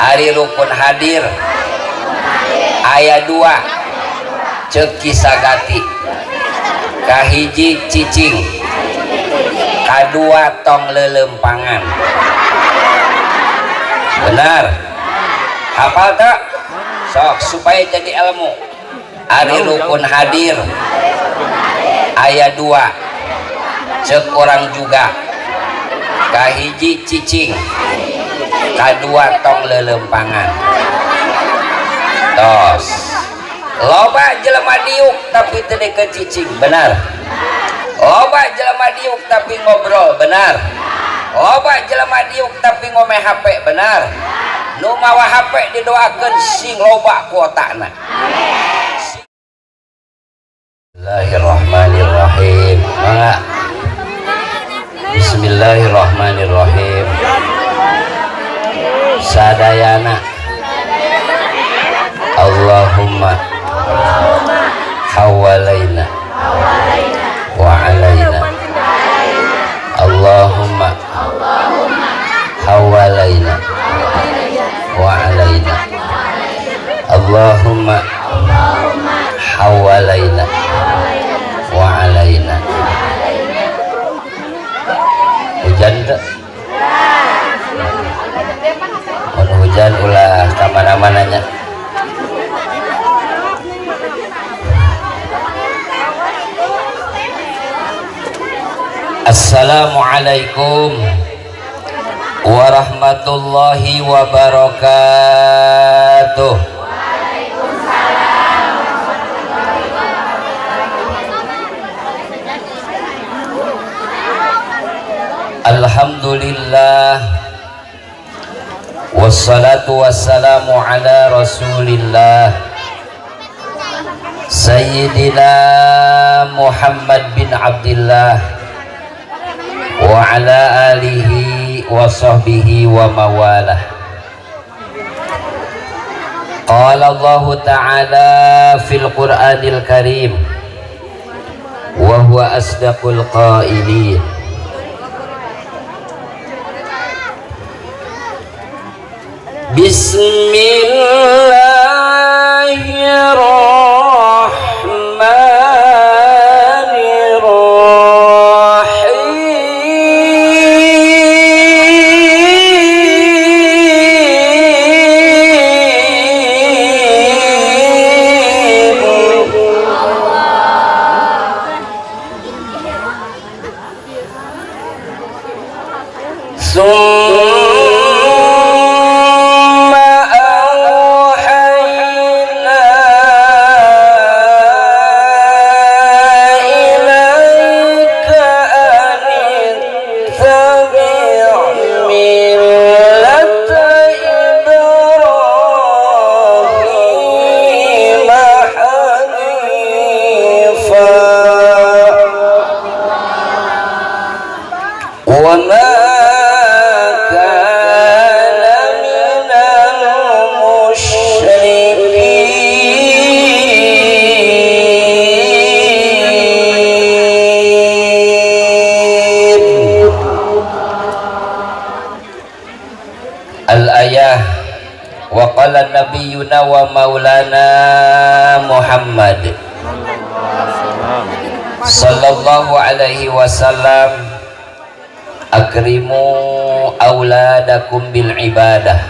Ari rukun hadir aya dua ceuk Ki Sagati kahiji cicing kadua tong leuleumpangan. Benar? Hafal tak? Sok supaya jadi ilmu. Ari rukun hadir aya dua ceuk orang juga kahiji cicing kadua tong leuleumpangan. Tos loba jelema diuk tapi teu deket cicing, benar? Loba jelema diuk tapi ngobrol, benar? Loba jelema diuk tapi ngome HP, benar? Nu mawa HP didoakeun sing loba kuotana. Bismillahirrahmanirrahim. Mangga. Bismillahirrahmanirrahim. Sadayana Allahumma hawalaina wa alaina. Allahumma hawalaina wa alaina. Allahumma hawalaina wa alaina. Hujan teu? Mun hujan ulah ka mana-mana nya. Assalamualaikum warahmatullahi wabarakatuh. Waalaikumsalam warahmatullahi wabarakatuh. Alhamdulillah wassalatu wassalamu ala rasulillah Sayyidina Muhammad bin Abdillah wa ala alihi wa sahbihi wa mawalah. Qala Allah ta'ala fil Qur'anil Karim wa huwa asdaqul qailin. Bismillahirrahmanirrahim. Summa awhayna ilaika an ittabi' millata Ibrahima hanifa wa ma kana minal musyrikin. Al-ayah wa qala nabiyuna wa maulana Muhammad sallallahu alaihi wasallam, akrimu auladakum bil ibadah.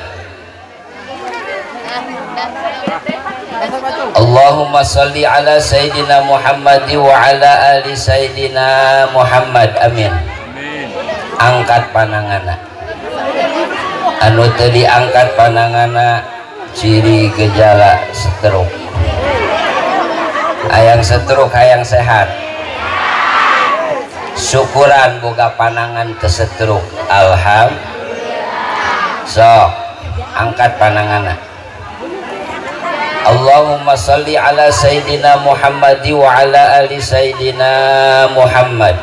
Allahumma salli ala Sayyidina Muhammad wa ala ali Sayyidina Muhammad. Amin. Angkat panangana. Anu teu diangkat panangana ciri gejala stroke. Hayang stroke hayang sehat. Syukuran boga panangan teu stroke. Alhamdulillah. Sok angkat panangana. Allahumma salli ala Sayyidina Muhammad wa ala ali Sayyidina Muhammad.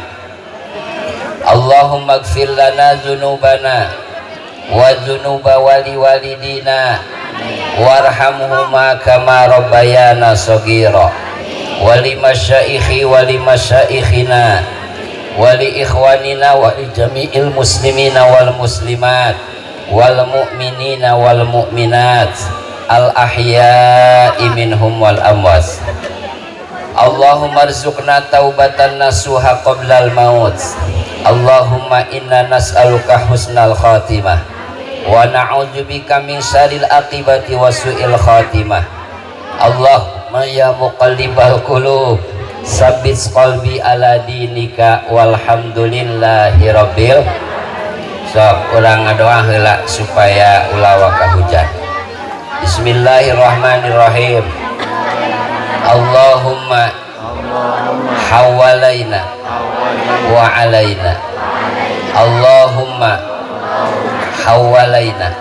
Allahumma gfir lana dzunubana wa dzunuba wali walidina warhamhuma kama rabbayana shaghira wa li masyaikhi wa li masyaikhina wa li ikhwanina wa li jami'il muslimina wal muslimat Wal mu'minina wal mu'minat al ahya'i minhum wal amwat. Allahumma rzuqna taubatan nasuha qoblal maut. Allahumma inna nas'aluka husnal khatimah wa na'udzubika min syarril aqibati wa su'il khatimah. Allahumma ya muqallibal qulub, sabbit qalbi ala dinika, walhamdulillahi rabbil. Sok urang ngadoa heula supaya ulah waka hujan. Bismillahirrahmanirrahim. Allahumma hawalaina wa alaina. Allahumma hawalaina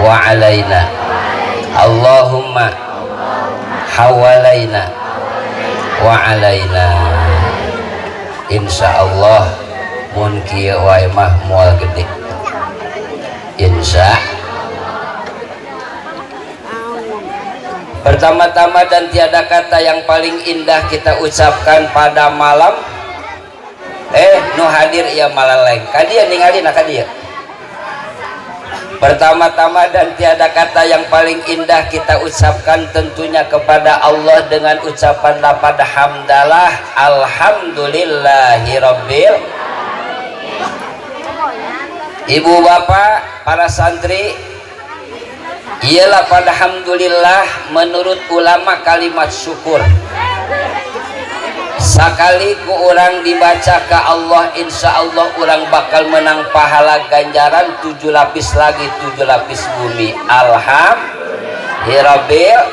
wa alaina. Allahumma hawalaina wa alaina. Insyaallah mun kieu wae mah moal gede, insya. Pertama-tama dan tiada kata yang paling indah kita ucapkan pada malam nu hadir ieu malaleng ka dieu, ningali na ka dieu. Pertama-tama dan tiada kata yang paling indah kita ucapkan tentunya kepada Allah dengan ucapan lapad hamdalah, alhamdulillahirabbil. Ibu bapak, para santri, ialah pada alhamdulillah menurut ulama kalimat syukur. Sakali ku urang dibaca ke Allah, insya Allah urang bakal menang pahala ganjaran 7 lapis lagi, 7 lapis bumi. Alhamdulillah.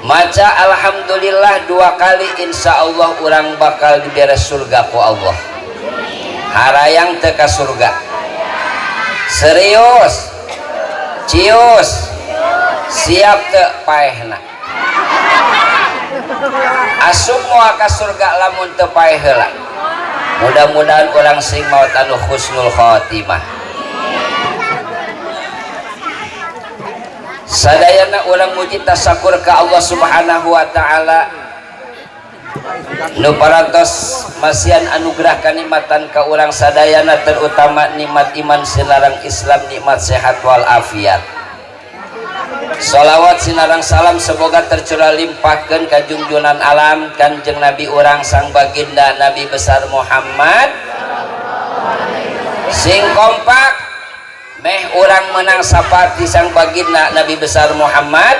Maca alhamdulillah 2 kali, insya Allah urang bakal diberes surga ku Allah. Harayang teu ka surga? Serius? Cius? Siap teu paehna? Asup moal ka surga lamun teu paeh heula? Mudah-mudahan urang sing maot anu husnul khotimah. Sadayana urang muji tasakur ka Allah Subhanahu wa taala nu parantos masihan anugerah kanikmatan ka urang sadayana, terutama nikmat iman sinareng Islam, nikmat sehat wal afiat. Sholawat sinareng salam semoga tercurah limpahkeun ka junjunan alam Kanjeng Nabi urang sang baginda Nabi besar Muhammad. Sing kompak meh urang menang sapati sang baginda Nabi besar Muhammad.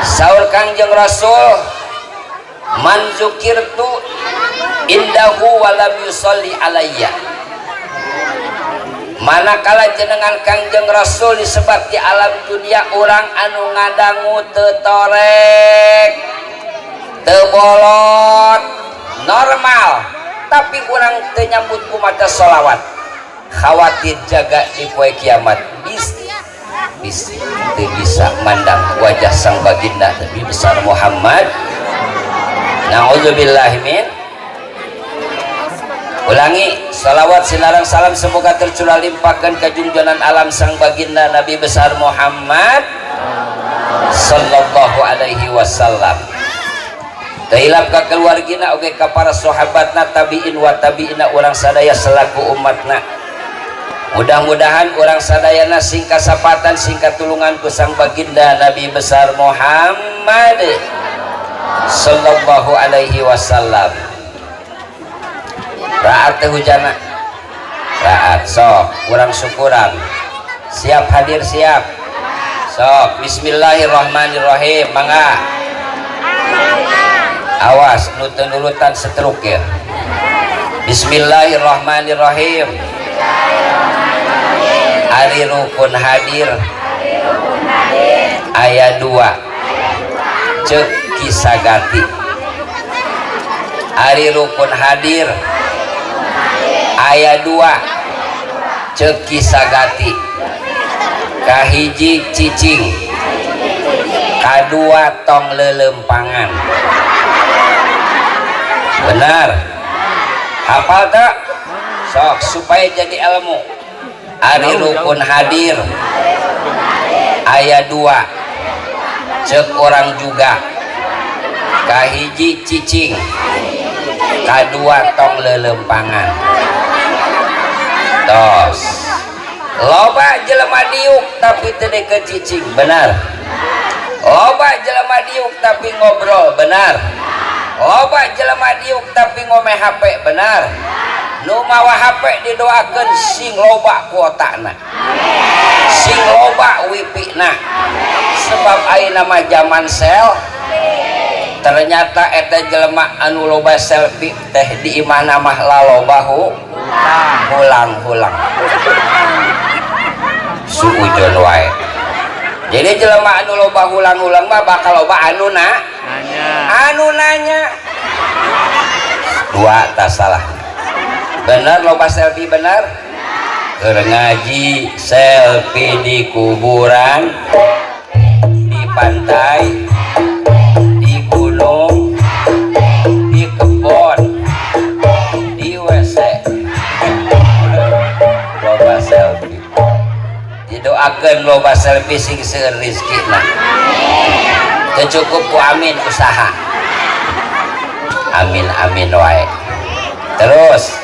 Saur Kangjeng Rasul, man zukirtu indahu walam yusolli alayya. Manakala jenengan Kangjeng Rasul disebat di alam dunia, orang anu ngadangu teu torek, teu bolot, normal, tapi urang teu nyambut ku maca sholawat, khawatir jaga di poe kiamat bis teu bisa mandang wajah sang baginda Nabi besar Muhammad. Na'udzubillahi min. Ulangi salawat sinareng salam semoga tercurah limpahkan ke junjungan alam sang baginda Nabi besar Muhammad sallallahu alaihi wasallam. Tehilap ka keluargina oge ka para sahabatna, tabiin wa tabiina, urang sadaya selaku umatna. Mudah-mudahan urang sadayana sing kasapatan sing katulungan ku sang baginda Nabi besar Muhammad sallallahu alaihi wasallam. Raat teh hujana, raat. Sok kurang syukuran, siap hadir siap. Sok bismillahirrahmanirrahim, mangga. Awas nu teu nurutan setruk ya. Bismillahirrahmanirrahim. Ari rukun hadir aya 2 ceuk Kisagati. Ari rukun hadir aya 2 ceuk Kisagati. Kahiji cicing, kadua tong leuleumpangan. Benar? Hafal tak? Sok supaya jadi ilmu. Ari rukun hadir aya 2 ceuk orang juga. Kahiji cicing, kadua tong leuleumpangan. Tos. Loba jelema diuk tapi teu deket cicing, benar. Loba jelema diuk tapi ngobrol, benar. Loba jelema diuk tapi ngome HP, benar. Nu mawa HP didoakeun sing loba kuotana, sing loba wifi-na, sebab ayeuna mah zaman sel. Ternyata eta jelema anu loba selfie teh di imahna mah laloba hulang-hulang, suujon wae. Jadi jelema anu loba hulang-hulang mah bakal loba anu na Nanya. Anu nanya. Dua tak salah, bener. Loba selfie, bener. Keur ngaji selfie, di kuburan, di pantai, di gunung, di kebon, di WC, loba selfie. Didoakeun loba selfie sing seueur rezekina. Teu cukup ku amin, usaha. Amin amin wae terus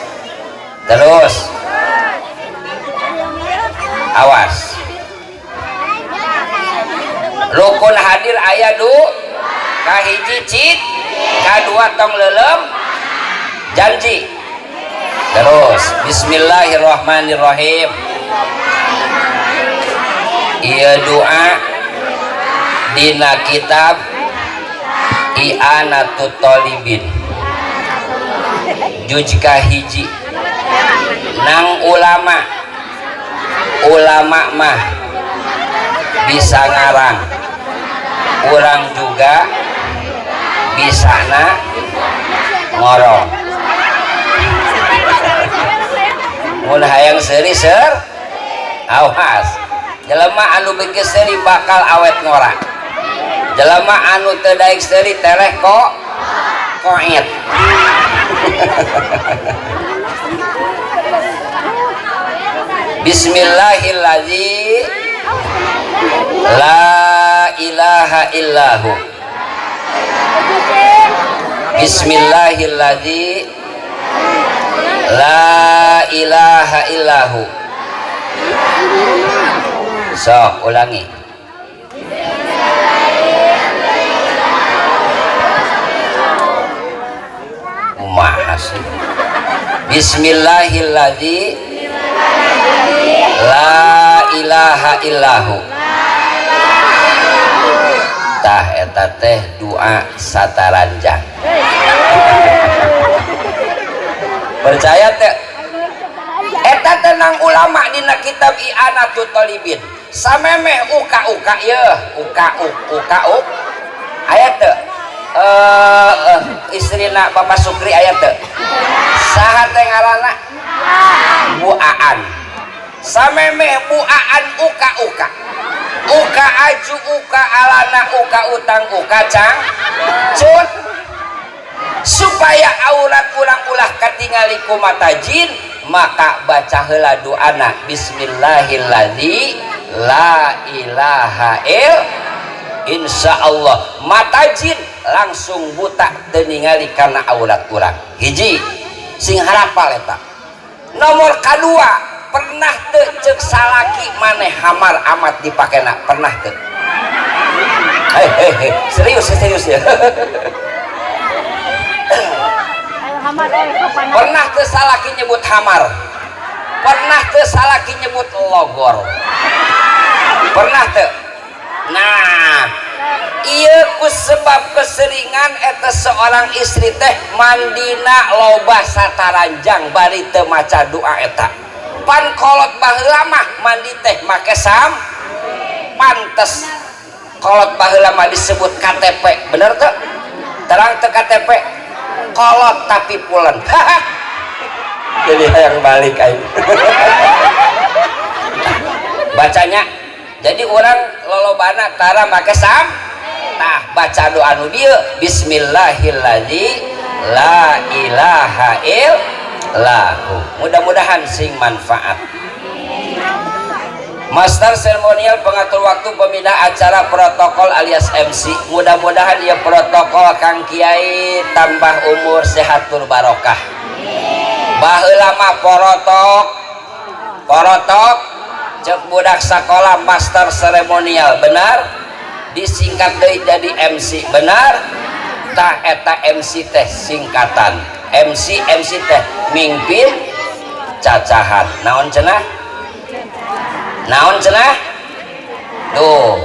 terus. Awas, rukun hadir aya du kahiji cit, kadua tong lelem janji. Terus, bismillahirrahmanirrahim. Iya, doa dina kitab I'anatut Tolibin juz kahiji. Nang ulama, ulama mah bisa ngarang, urang juga bisa na ngorong. Mun hayang seuri ser, awas, jelema anu beuki seuri bakal awet ngora, jelema anu teu daek seuri tereh kok koet. Bismillahirrahmanirrahim. La ilaha illahu. Bismillahirrahmanirrahim. La ilaha illahu. Sok ulangi. Kumaha sih? Bismillahirrahmanirrahim. La ilaha illahu. Tah, eta teh doa sataranjang. Percaya teh? Eta tenang, ulama dina kitab I'anatut Tolibin. Samemeh uka-uka ye, uka uka uk. Aya teu? Istrina Bapak Sukri aya teu? Saha teh ngaranna? Bu Aan. Samemeh Bu Aan uka-uka. Uka aju, uka alana, uka utang, uka cang cut, supaya aurat urang ulah katingali ku mata jin, maka baca heula doana bismillahirrahmanirrahim, la ilaha il. Insyaallah mata jin langsung buta, teu ningali kana aurat urang. Hiji, sing harapal eta. Nomor kadua, pernah teu ceuk salaki maneh hamar amat dipakena? Pernah teu? Hei, serius, serius ya. Pernah teu salaki nyebut hamar? Pernah teu salaki nyebut logor? Pernah teu? Nah, iya, ku sebab keseringan eta seorang istri teh mandina loba sataranjang bari teu maca doa eta. Pan kolot baheula mah mandi teh make sam, pantes kolot baheula mah disebut KTP, bener teu? Terang teu KTP? Kolot tapi pulen. Jadi hayang balik aing bacanya. Jadi orang lolobana tara make sam. Tah, baca doa nu dieu, bismillahirrahmanirrahim, la ilaha illahu. Mudah-mudahan sing manfaat. Master seremonial, pengatur waktu, pembina acara, protokol alias MC. Mudah-mudahan ya protokol Kang Kiai tambah umur, sehat, tur barokah. Baheula mah porotok Porotok cek budak sekolah master seremonial, benar? Disingkat deui jadi MC, benar? Tah eta MC teh singkatan. MC MC teh mingpin cacahan. Naon cenah? Naon cenah? Tuh,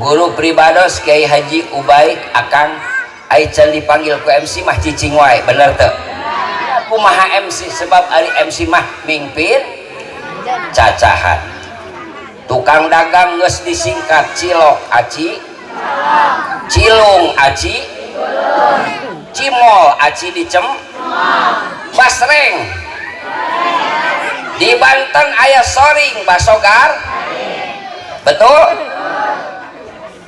guru pribados Kiai Haji Ubay Akang ai can dipanggil ku MC mah cicing wae, bener teu? Kumaha MC, sebab ari MC mah mingpin cacahan. Tukang dagang geus disingkat cilok aci cilung aci cimol aci dicem basreng. Di Banten aya soring basogar, betul?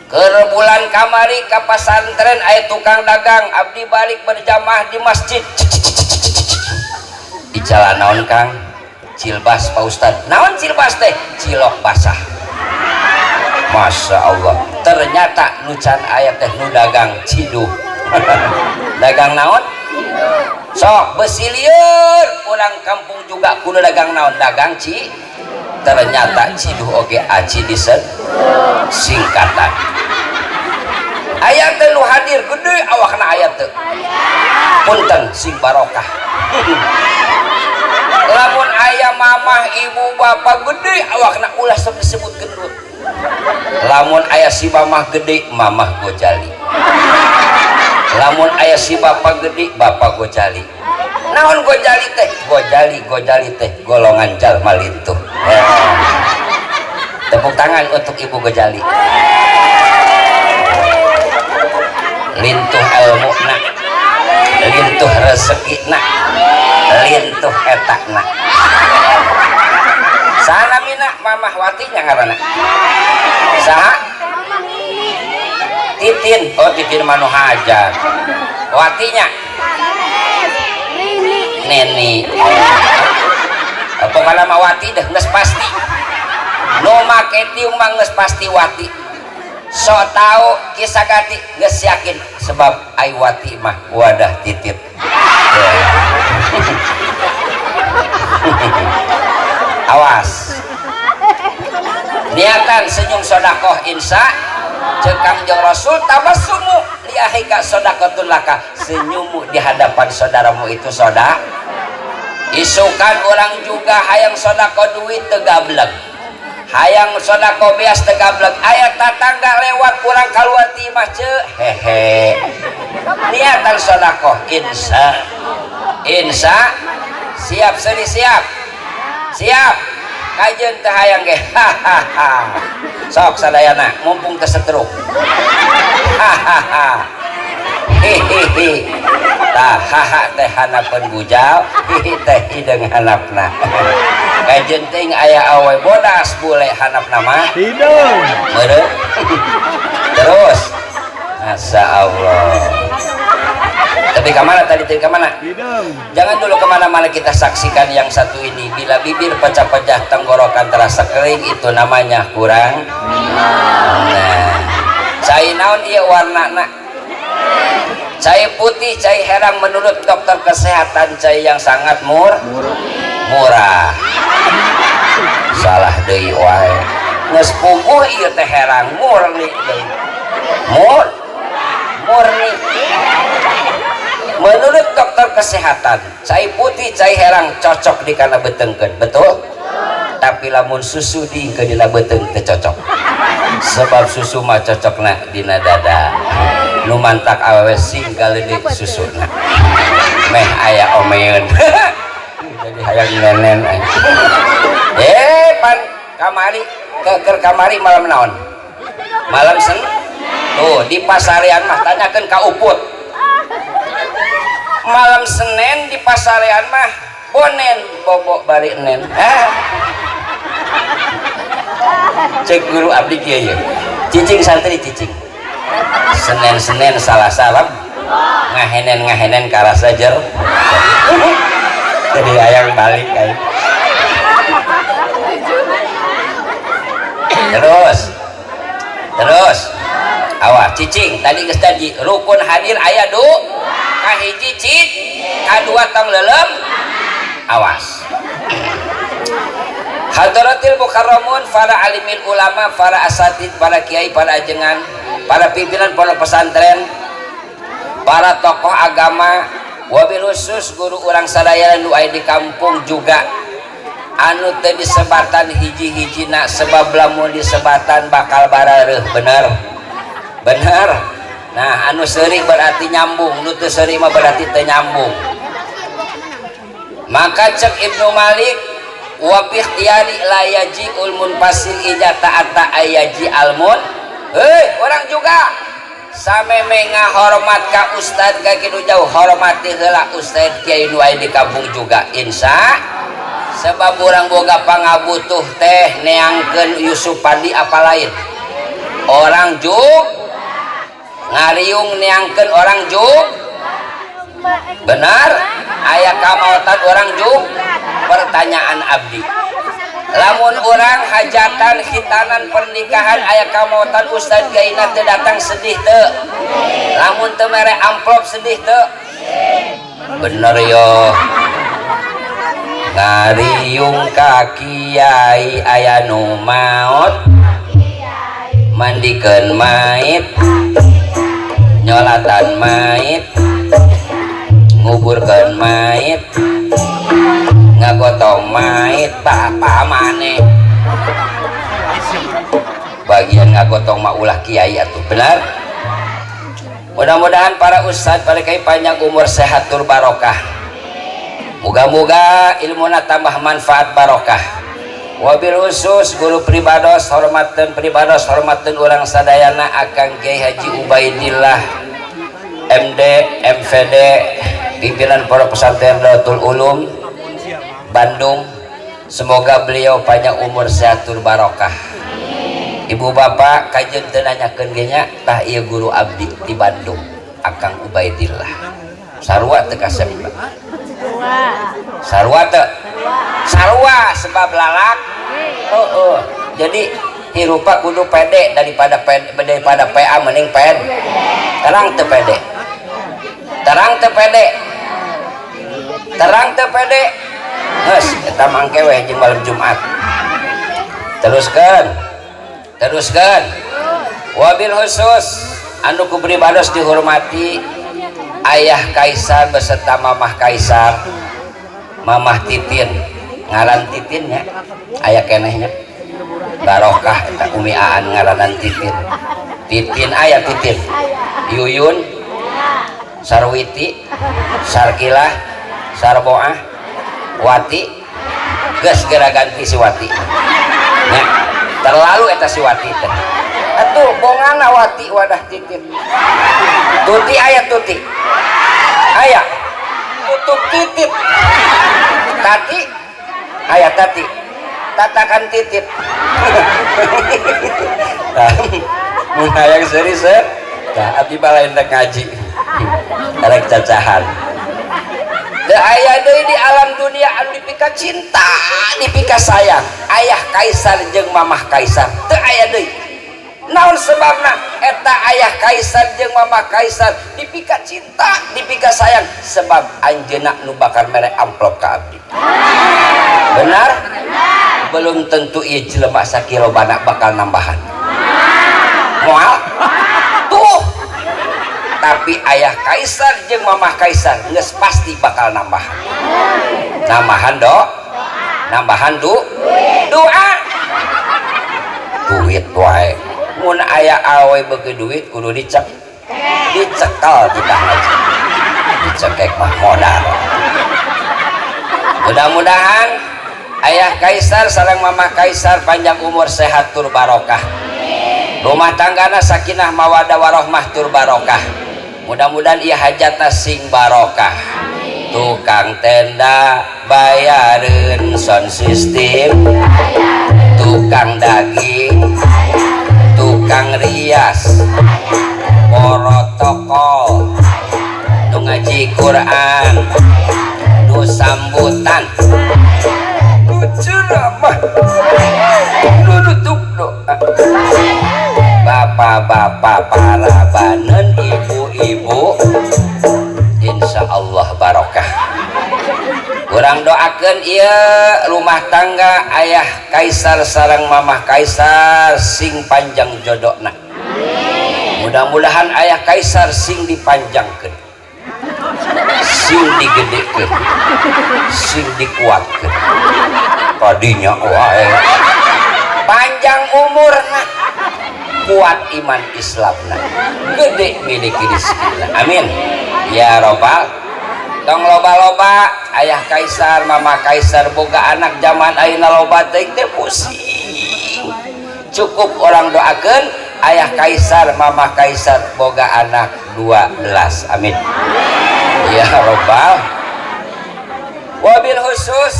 Ke bulan kamari ka pasantren aya tukang dagang, abdi balik berjamaah di masjid. Di jalan naon Kang? Cilbas Pak Ustad. Naon cilbas teh? Cilok basah. Masya Allah, ternyata nu can aya teh nu dagang ciduh. Dagang naon? Sok besi lieur urang kampung juga kudu dagang naon? Dagang ci. Ternyata ciduh oge aci disen singkatan. Aya teh nu hadir gede awakna, aya teu? Punten, sing barokah. Lamun aya mamah ibu bapak gede awakna, ulah sok disebut gendut. Lamun aya si mamah gede, mamah Gojali. Lamun aya si bapak gede, bapak Gojali. Naon Gojali teh? Gojali Gojali teh golongan jalma lintuh ya. Tepuk tangan untuk Ibu Gojali. Lintuh ilmu nak, lintuh rezeki nak, lintuh etak nak. Saha namina? Mamah Wati nya ngaranna. Saha? Titin. Oh, Titin manu hajar. Watinya Neni. Pokoknya mah Wati deh geus pasti. Nu make tiung mah geus pasti Wati. So tau kisah gati geus yakin sebab ai Wati mah wadah titit. Awas. Niatan senyum sodakoh insya cek Kangjeng Rasul tabassumu li akhika sodaqotun laka, senyummu di hadapan saudaramu itu soda. Isukan orang juga hayang sodako duit tegablek, hayang sodako beas tegablek, aya tatangga lewat kurang kaluar ti imah ce hehe. Niatan sodako insya insya siap seri siap siap kajeun teh hayang ge hahaha. Sok sadayana mumpung teu setruk. Hahaha hihihi. Tah haha teh hanapeun bujal, hihi teh hideung hanapna. Kajeun teuing aya awe bodas bule hanapna mah Hideung. Meureun. Terus Masya Allah. Tapi kemana tadi? Tadi kemana? Hideung. Jangan dulu kemana-mana, kita saksikan yang satu ini. Bila bibir pecah-pecah, tenggorokan terasa kering, itu namanya kurang. Nah, cai naon iya warna nak? Cai putih, cai herang menurut dokter kesehatan cai yang sangat murah. Salah deui wae. Geus puguh ieu teh herang murni deui. Murni. Menurut dokter kesehatan, cai putih, cai herang cocok di kana beutengkeun, betul? Tapi lamun susu di ke dina beuteung teu cocok. Sebab susu mah cocokna dina dada. Nu mantak awewe sing galeundeuk susuna. Meh aya omeun. Jadi hayang nenen. Pan kamari ke kamari malam naon? Malam sen. Tuh di pasarean mah tanyakeun ka Uput. Malam Senin di pasarean mah bonen bobok bari enen. Cek guru abdi kieu ye. Cicing santri cicing. Senin-Senin salah salam ngahenen-ngahenen karasa jer. Jadi ayang balik aing. Terus. Terus. Awas cicing tadi geus janji rukun hadir aya du kahiji cit kadua tong lelem. Awas. Hadratil mukarramun, para alimin ulama, para asatid, para kiai, para ajengan, para pimpinan pondok pesantren, para tokoh agama, wabil khusus guru urang sadaya nu aya di kampung juga anu teu disebatan hiji-hijina, sebab lamun disebatan bakal barareuh. Bener, bener. Nah, anu seuri berarti nyambung, nu teu seuri mah berarti teu nyambung. Maka cek Ibnu Malik, wa fi ikhtiyari la yaji'ul munfasil ija ta'ata ayaji almun. Hei, orang juga sameme ngahormat ka ustad ka kitu jauh, hormati heula ustad kiai nu aya di kampung juga, insya sebab urang boga pangabutuh teh neangkeun Yusuf Pandi apa lain orang juk ngariung, neangkeun orang juk benar, aya kamautan orang juk. Pertanyaan abdi, lamun orang hajatan, khitanan, pernikahan, aya kamautan, ustad kiaina teu datang, sedih teu? Lamun teu mere amplop, sedih teu? Bener yo, ngariung ka kiai, aya nu maot, mandikeun mait, nyolatan mait, nguburkeun mait, ngagotong mait. Bapak maneh bagian ngagotong mah ulah kiai atuh. Benar. Mudah-mudahan para ustad, para kiai panjang umur, sehat tur barokah. Moga-moga ilmuna tambah manfaat, barokah. Wabil khusus guru pribados, hormaten pribados, hormaten urang sadayana, Akang Kiai Haji Ubaidillah MD MVD, pimpinan Pondok Pesantren Datul Ulum Bandung. Semoga beliau panjang umur, sehat tur barokah. Ibu bapak kajian teu nanyakeun ge nya. Tah, ieu guru abdi di Bandung, Akang Ubaidillah. Sarua teu kasep? Sarua teu? Sarua, sebab lalak. Oh. Jadi hirupa kudu pede. Daripada pede, daripada PA mending ped. Terang teu pede? Terang teu pede? Terang teu pede? Geus, eta mangke we jeung malam Jumat. Teruskan, teruskan. Wabil khusus anu ku pribados dihormati, Ayah Kaisar beserta Mamah Kaisar, Mamah Titin. Ngaran Titin nya aya kenehnya, barokah eta. Umi Aan ngaranan Titin. Titin aya, Titin, Yuyun, Sarwiti, Sarkilah, Sarboah, Wati. Geus geura ganti si Wati nya, terlalu eta si Wati teh atuh. Bongana Wati, wadah Titin. Tuti aya? Tuti aya? Tutup titit. Tati aya? Tati tatakan titit. Nah, mun hayang serius eh? Nah, abdi mah lain rek ngaji, rek cacahan. Teu aya deui di alam dunia anu dipika cinta, dipika sayang Ayah Kaisar jeung Mamah Kaisar, teu aya deui. Naon sebabna eta Ayah Kaisar jeung Mamah Kaisar dipika cinta, dipika sayang? Sebab anjeunna nu bakal mere amplop ka abdi. Benar? Belum tentu ieu jelema sakilo bana bakal nambahan. Moal tuh. Tapi Ayah Kaisar jeung Mamah Kaisar geus pasti bakal nambahan, nambahan do, nambahan du, doa, duit wae. Mun aya awe beuki duit kudu dicek, dicekal kita ngaji, dicekek mah modal. Mudah-mudahan Ayah Kaisar sareng Mamah Kaisar panjang umur, sehat tur barokah, rumah tanggana sakinah mawadah warohmah tur barokah. Mudah-mudahan ieu hajatna sing barokah. Tukang tenda bayareun, sound system, tukang daging, tukang rias, protokol, nu ngaji Quran, nu sambutan, nu ceramah, nu nutup doa, bapak-bapak, para banen, ibu-ibu, insya Allah barokah. Kurang doakan. Doakeun ieu rumah tangga ayah Kaisar sareng mamah Kaisar sing panjang jodona. Mudah-mudahan ayah Kaisar sing dipanjangkeun, sing digedekeun, sing dikuatkeun. Tadinya wae panjang umurna, kuat iman Islamna, gede miliki rezekina. Amin ya robbal. Tong loba-loba ayah Kaisar, mama Kaisar boga anak. Zaman ayeuna loba teuing teh pusing. Cukup urang doakeun ayah Kaisar, mama Kaisar boga anak 12. Amin ya robbal. Wabil khusus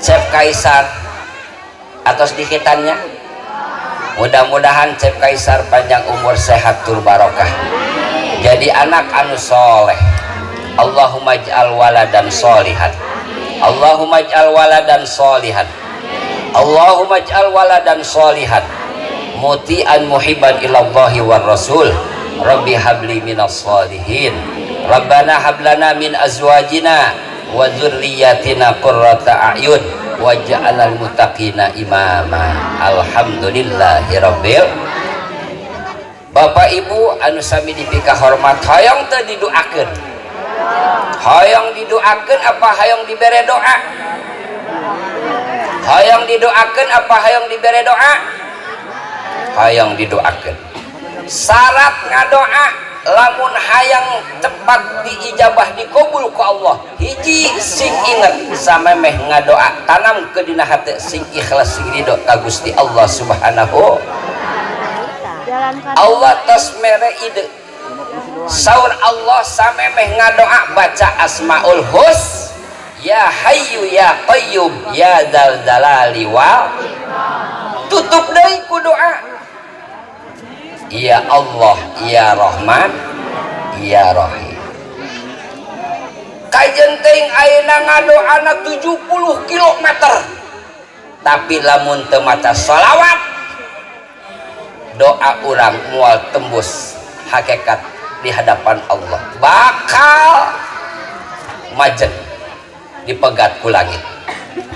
Cep Kaisar atau sedikitannya, mudah-mudahan Cep Kaisar panjang umur, sehat tur barokah, jadi anak anu soleh. Allahumma ij'al waladan solihan, Allahumma ij'al waladan solihan, Allahumma ij'al waladan solihan, muti'an muhibban ilallahi war rasul. Rabbi habli minas solihin. Rabbana hablana min azwajina wa dzurriyyatina qurrata a'yun waj'alnal muttaqina imama. Alhamdulillahirabbil. Bapak Ibu anu sami dipika hormat, hoyong teu didoakeun? Hoyong didoakeun apa hoyong dibere doa? Hoyong didoakeun apa hoyong dibere doa? Hoyong didoakeun. Syarat ngadoa lamun hayang cepat diijabah, dikabul ku Allah, hiji, sing inget samemeh ngadoa, tanam ke dina hati, sing ikhlas, sing ridho ka Gusti Allah Subhanahu. Allah tos mere ide. Saur Allah, samemeh ngadoa baca Asmaul Hus, ya Hayyu ya Qayyum ya Dzal Jalali wal, tutup deui ku doa ya Allah ya Rahman ya Rahim. Kajen teuing ayeuna ngadoana 70 km, tapi lamun teu maca sholawat, doa urang moal tembus hakikat di hadapan Allah, bakal majen dipegat ku langit.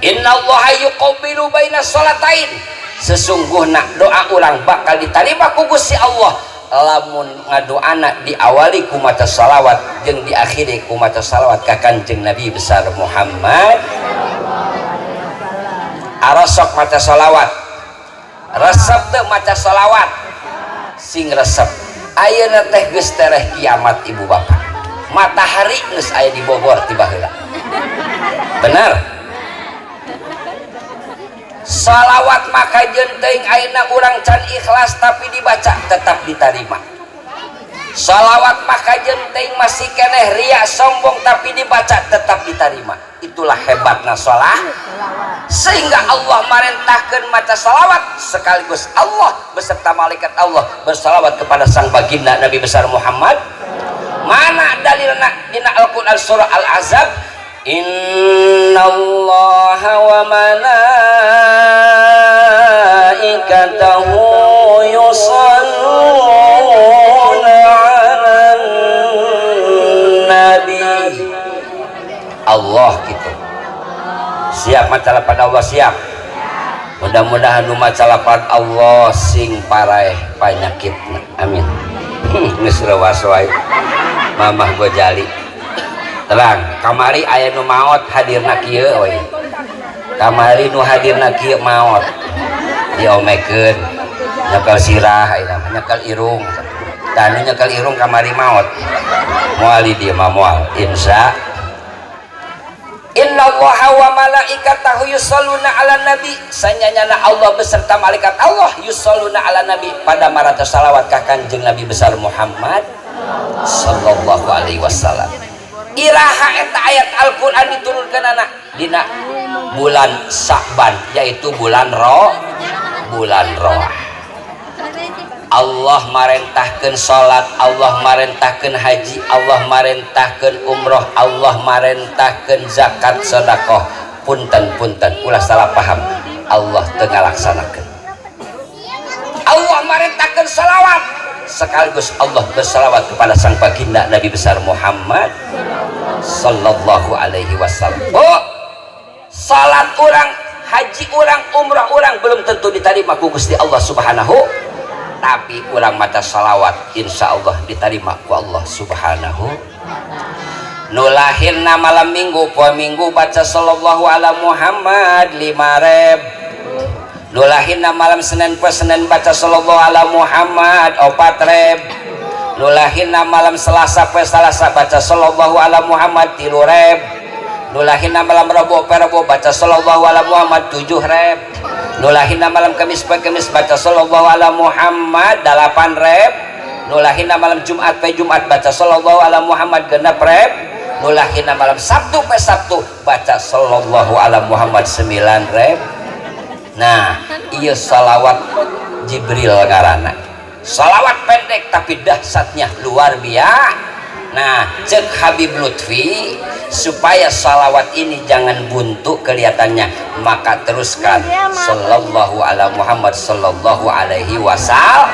Innallaha yuqabbilu baina sholatain. Sesungguhna doa urang bakal diterima ku Gusti Allah lamun ngadoana diawali ku maca salawat jeung diakhiri ku maca salawat ka Kanjeng Nabi besar Muhammad. Arosok maca salawat? Resep teu maca salawat? Sing resep. Ayeuna teh geus tereh kiamat, ibu bapak. Matahari geus aya di Bogor ti baheula. Bener? Salawat maka teuing ayeuna urang can ikhlas, tapi dibaca tetap diterima. Salawat maka teuing masih keneh ria, sombong, tapi dibaca tetap diterima. Itulah hebatna sholat, sehingga Allah merintahkan maca salawat, sekaligus Allah beserta malaikat Allah bersalawat kepada sang baginda Nabi besar Muhammad. Mana dalilna? Dina Al-Quran surah Al-Ahzab, innallaha wa malaikatahu yusalluna 'alan nabi. Allah gitu. Siap maca lapan Allah? Siap? Mudah-mudahan nu maca lapan Allah sing paraeh panyakitna. Amin. Geus reuwas wae Mamah Gojali. Terang kamari aya nu maot, hadirna kieu we. Kamari nu hadirna kieu maot, diomekeun, nyekel sirah ayeuna mah, nyekel irung. Tah, nu nyekel irung kamari maot, moal di dieu mah, moal, insya. Innallaha wa malaikatahu yusholluna ala nabi. Sanyanyana Allah beserta malaikat Allah yusholluna ala nabi, pada marata salawat ka Kanjeng Nabi besar Muhammad sallallahu alaihi wasallam. Iraha eta ayat Al-Qur'an diturunkan anak? Dina bulan Sa'ban, yaitu bulan Ro, bulan Roah. Allah marentahkan salat, Allah marentahkan haji, Allah marentahkan umroh, Allah marentahkan zakat, sedekah. Punten, punten, ulah salah paham, Allah tengah laksanakan. Allah marentahkan salawat, sekaligus Allah bersalawat kepada sang baginda Nabi besar Muhammad. Sallallahu alaihi wasallam. Oh, salat urang, haji urang, umrah urang belum tentu diterima ku Gusti Allah Subhanahu, tapi urang maca salawat insya Allah diterima ku Allah Subhanahu. Nu lahirna malam Minggu, poe Minggu baca sallallahu ala Muhammad 5 reb. Nu lahirna malam Senin, poe Senin baca sallallahu ala Muhammad 4 reb. Nu lahirna malam Selasa, poe Selasa baca sallallahu ala Muhammad 3 reb. Nu lahirna malam Rebo, poe Rebo baca sallallahu ala Muhammad 7 reb. Nu lahirna malam Kamis, poe Kamis baca sallallahu ala Muhammad 8 reb. Nu lahirna malam Jumat, poe Jumat baca sallallahu ala Muhammad 6 reb. Nu lahirna malam Sabtu, poe Sabtu baca sallallahu ala Muhammad 9 reb. Nah, ieu salawat Jibril ngaranna. Salawat pendek tapi dahsyatnya luar biasa. Nah, cek Habib Lutfi, supaya salawat ini jangan buntu kelihatannya, maka teruskan sallallahu ala Muhammad sallallahu alaihi wasallam.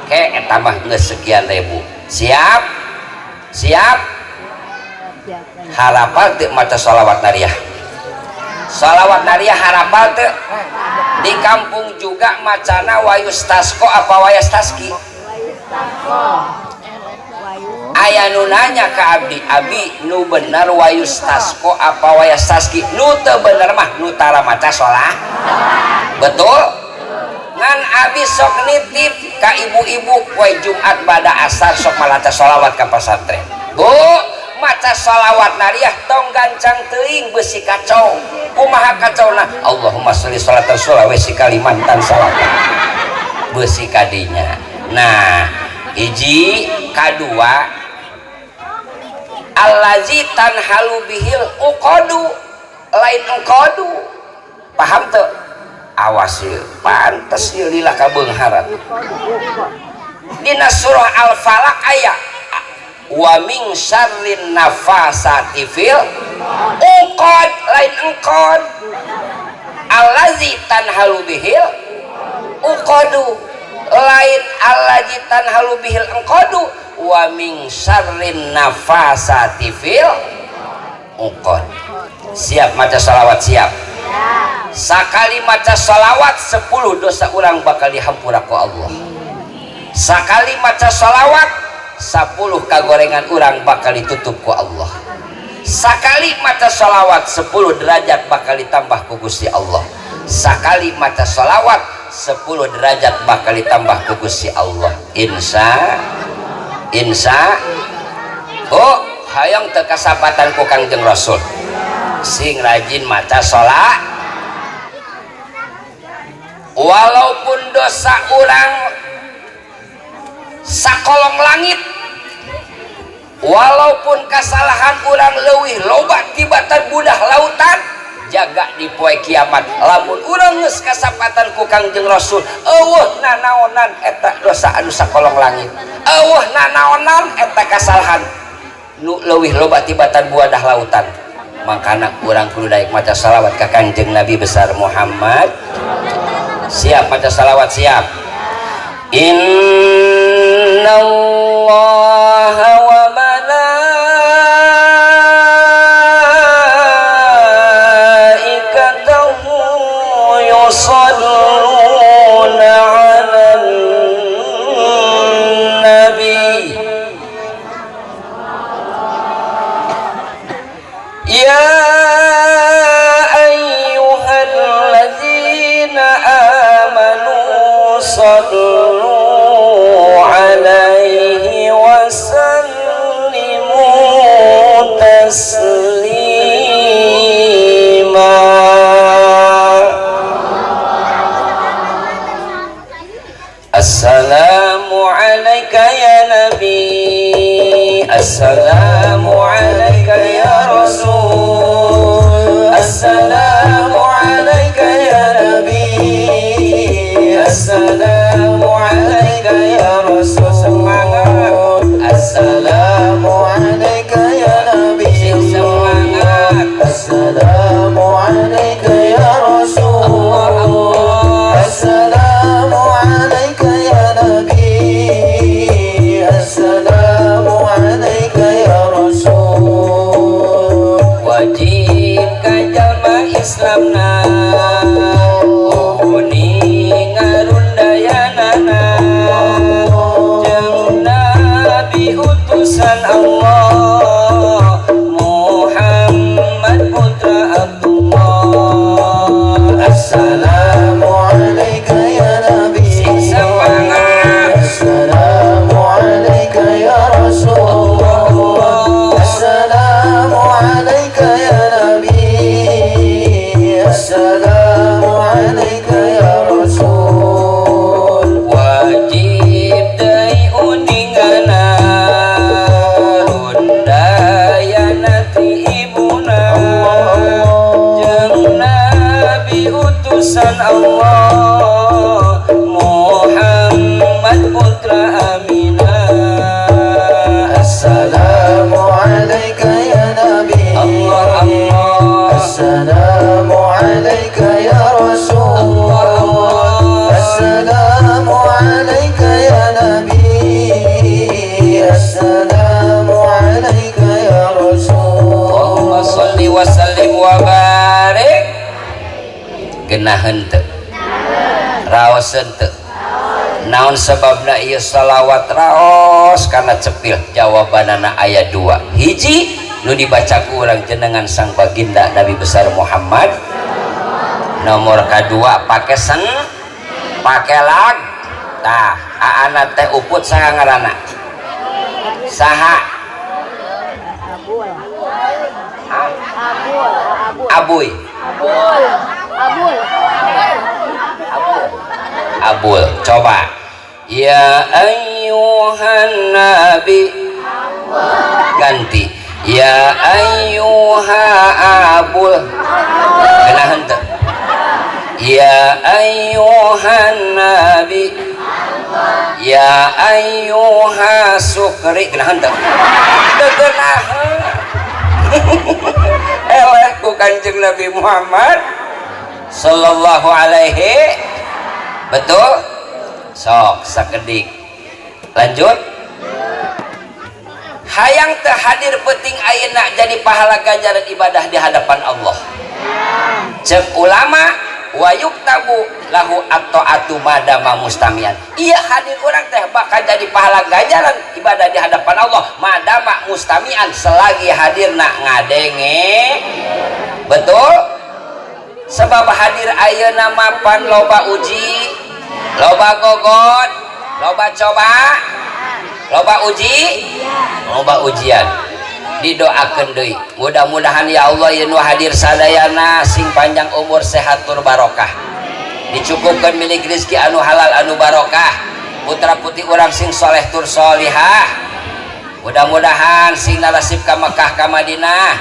Ke eta mah geus sekian ribu. Siap? Siap? Harapal teu maca salawat nariyah? Salawat nariyah harapal teu? Di kampung juga macana wayustasqo apa wayastaski? Aya nu nanya ke abdi, "Abi, nu bener wayustasqo apa wayastaski?" Nu teu bener mah nu tara maca sholat. Betul? Ngan abi sok nitip ka ibu-ibu poe Jumat bada asar sok malaca sholawat ka pasantren. Bu, maca sholawat nariyah tong gancang teuing, besi kacau. Kumaha kacau? Nah, Allahumma sholli sholatan Sulawesi Kalimantan Selatan, besi kadinya. Nah, hiji, kadua, allazi tanhalu bihil uqadu, lain engkodu, paham tuh? Awas ya, pantes ya lila kabeungharan. Dina surah Al-Falaq aya wa min syarrin nafasati fil uqad, lain engkod. Allazi tanhalu bihil uqadu, lain allazi tanhalu bihil engkodu. Wa min syarrin nafasati fil uqad. Siap maca salawat? Siap? Sakali maca salawat 10 dosa urang bakal dihampura ku Allah. Sakali maca salawat 10 kagorengan urang bakal ditutup ku Allah. Sakali maca salawat 10 derajat bakal ditambah ku Gusti Allah. Sakali maca salawat 10 derajat bakal ditambah ku Gusti Allah. Insya insya. Oh, hayang teu kasapatan ku Kangjeng Rasul, sing rajin maca sholat. Walaupun dosa urang sakolong langit, walaupun kesalahan urang leuwih loba tibatan budah lautan, jaga di poe kiamat lamun urang geus kasapatan ku Kangjeng Rasul, eueuh nanaonan eta dosa anu sakolong langit, eueuh nanaonan eta kasalahan nu leuwih loba tibatan buadah lautan. Makana urang kudu daek maca salawat ka Kangjeng Nabi besar Muhammad. Siap maca salawat? Siap? Inna Allah wa malaikatahu yusalluna 'alan nabi ya ayyuhalladzina amanu sallu alaihi wa sallimu taslima. Assalamu alayka ya Nabi, assalamu alayka ya Rasul, assalamu alayka ya Nabi, assalamu alayka ya Rasul. Semangat. Assalamu alayka ya Nabi, Sing semangat. Assalamu alayka ya Rasul, Allah Allah. Assalamu alayka ya Nabi, Assalamu alayka ya Rasul. Genaheun teu? Raoseun teu? Naon sebabna ieu salawat raos kana cepil? Jawabanana aya dua. Hiji, nu dibaca ku urang jenengan sang baginda Nabi besar Muhammad. Nomor kedua pake sen, pake lag. Tah, aana teh Uput saha ngaranna? Saha? Abul. Ah? Abul. Abul. Abuy. Abul. Abul. Abul. Abul. Coba. Ya ayyuhan nabi. Ganti. Ya ayyuha abul. Genaheun teu? Ya ayyuhan nabi. Ya ayyuha sukri. Genaheun teu? Teu geunaheun. Eleh ku Kanjeng Nabi Muhammad sallallahu alaihi. Betul? Sok sakedik. Lanjut. Hayang teu hadir penting ayeuna jadi pahala ganjaran ibadah di hadapan Allah. Cek ulama wa yuktabu lahu at-ta'atu madama mustamian. Iya hadir urang teh bakal jadi pahala ganjaran ibadah di hadapan Allah madama mustamian, selagi hadirna ngadenge. Betul? Sebab hadir ayeuna mapan loba uji, loba gogot, loba coba, loba uji, loba ujian. Didoakeun deui. Mudah-mudahan ya Allah ieu nu hadir sadayana sing panjang umur, sehat tur barokah. Dicukupkeun milik rezeki anu halal anu barokah. Putra putri urang sing soleh tur solihah. Mudah-mudahan sing narasib ka Mekah ka Madinah.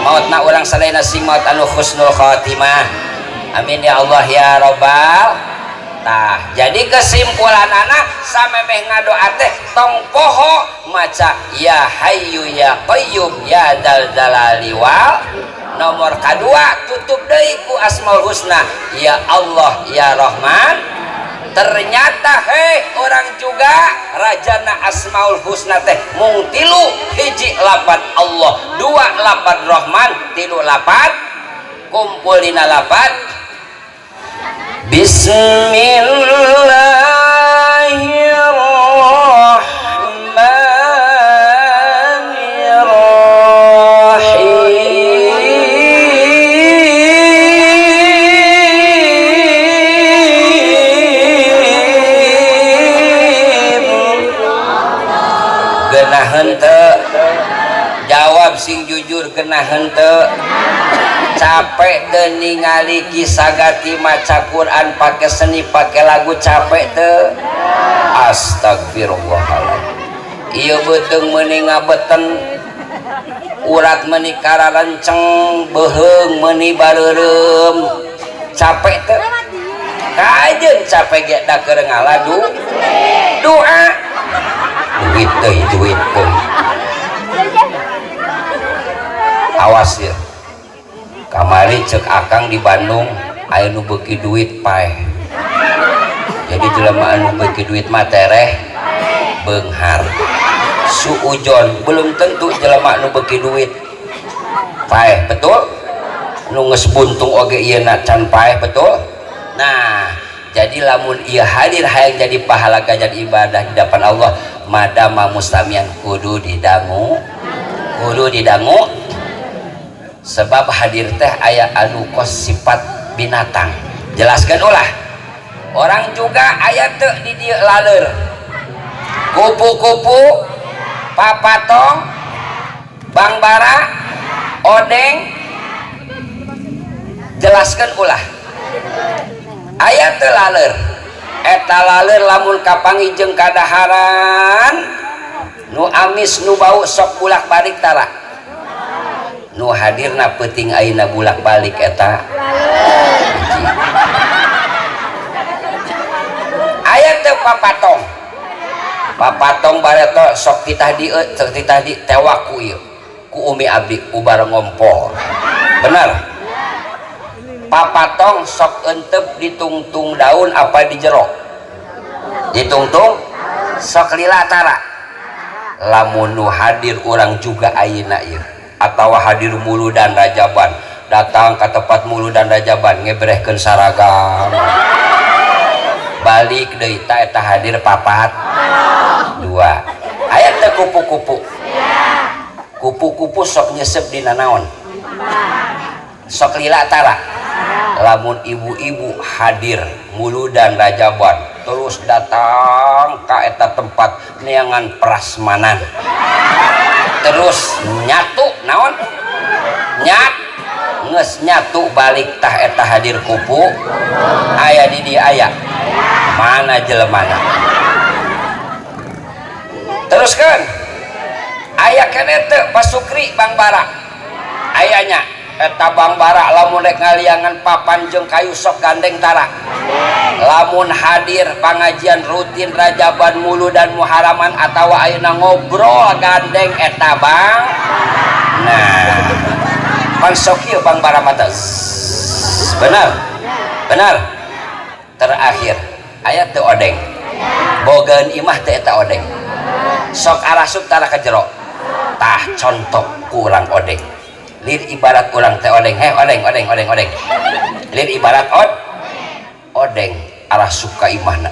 Mautna urang sadayana sing maut anu husnul khatimah. Amin ya Allah ya robbal. Tah, jadi kesimpulan anak samemeh ngadoa teh tong poho maca ya hayyu ya qayyum ya dzal jalali wal. Nomor kadua tutup deui ku asmaul husna ya Allah ya Rahman. Ternyata hei orang juga rajana asmaul husna teh mung tilu, hiji lapan Allah, dua lapan Rahman, tilu lapan, kumpulina lapan Bismillahirrahmanirrahim. Genaheun teu? Jawab sing jujur, genaheun teu? Capek teu ningali kisagati maca Quran pake seni pake lagu, capek teu? Astagfirullahaladzim. Ieu beuteung meuni ngabeten, urat meuni karalenceng, beuheung meuni bareureum, capek teu? Kajeun capek ge da keur ngaladu doa. Duit deui, duit deui. Awas ya, kamari cek akang di Bandung aya nu beuki duit paeh. Jadi jelema anu beuki duit mah tereh beunghar. Suujon belum tentu jelema anu beuki duit paeh, betul? Nu geus buntung oge ieu na can paeh, betul? Nah, jadi lamun ieu hadir hayang jadi pahala ganjaran ibadah di depan Allah madama mustamian kudu didangu, kudu didangu. Sebab hadir teh aya anu kos sifat binatang. Jelaskan ulah. Orang juga aya teu di dieu laleur, kupu-kupu, papatong, bangbara, odeng. Jelaskan ulah. Aya teu laleur? Eta laleur lamun kapanggih jeung kadaharan nu amis nu bau sok bulak-balik tara? Nu hadirna peuting ayeuna bulak-balik eta hiji. Aya teu papatong? Papatong bareto sok titah di, sok titah di tewak ku ieu ku umi abdi ubar ngompol. Benar? Papatong sok entep ditungtung daun apa di jero? Ditungtung sok lila tara? Lamun nu hadir urang juga ayeuna ieu atawa hadir muludan rajaban Datang ke tempat muludan rajaban ngebrehkeun saragam. Balik deui ta eta hadir papat. Dua. Aya teu kupu-kupu? Kupu-kupu sok nyesep dina naon? Sok lila tara. Lamun ibu-ibu hadir muludan rajaban terus datang ka eta tempat neangan prasmanan. Terus nyatu naon? Nyat geus nyatu balik tah eta hadir kupu. Aya di dieu aya. Mana jelemana? Teruskan. Aya keneh teu Pak Sukri Bang Bara. Ayanya eta Bang Bara lamun rek ngaliangan papan jeung kayu sok gandeng tara. Lamun hadir pangajian rutin rajaban muludan muharaman atawa ayeuna ngobrol gandeng eta Bang. Nah, pan sok ieu Bang Bara mata. Benar. Benar. Terakhir aya teu odeng. Bogaeun imah teu eta odeng. Sok arasup tara ka jero. Tah contoh kurang odeng. Lir ibarat urang teh odeng, heh odeng odeng odeng odeng. Lir ibarat odeng arasup ka imahna.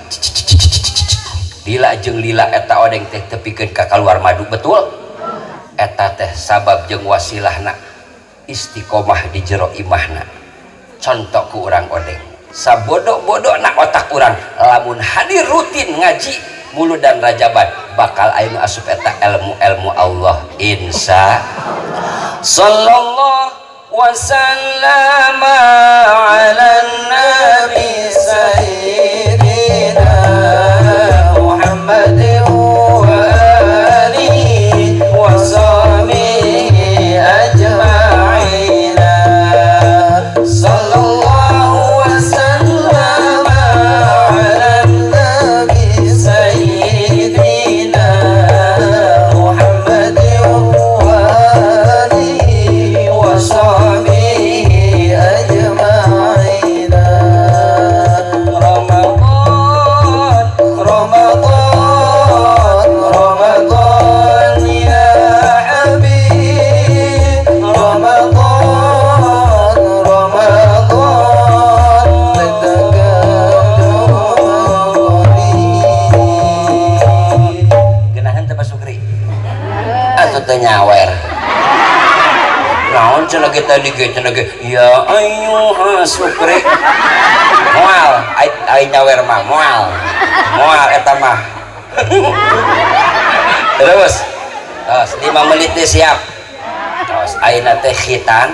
Lila jeung lila eta odeng teh tepikeun ka kaluar madu, betul? Eta teh sabab jeung wasilahna istiqomah di jero imahna. Contoh ku urang odeng. Sabodo-bodona otak urang lamun hadir rutin ngaji muludan rajaban bakal aya nu asup eta ilmu-ilmu Allah insya sallallahu wasallama ala nabi sayyidina Muhammad wa alihi wa sahbihi ajma'in. Sallallahu wasallama ala nabi sayyidina Muhammad wa alihi wa sahbihi ajma'in. Ramadan, Ramadan, Ramadan ya Habib. Ramadan, Ramadan, laitaka qarib. Geunahan teh Pak Sukri? Atuh teu nyawer. Naon cenah ge tadi ge cenah ge ya ayyuha Sukri. Moal ai nyawer mah moal. Moal eta mah. Terus. Terus 5 menit teh siap. Terus ayeuna teh khitan.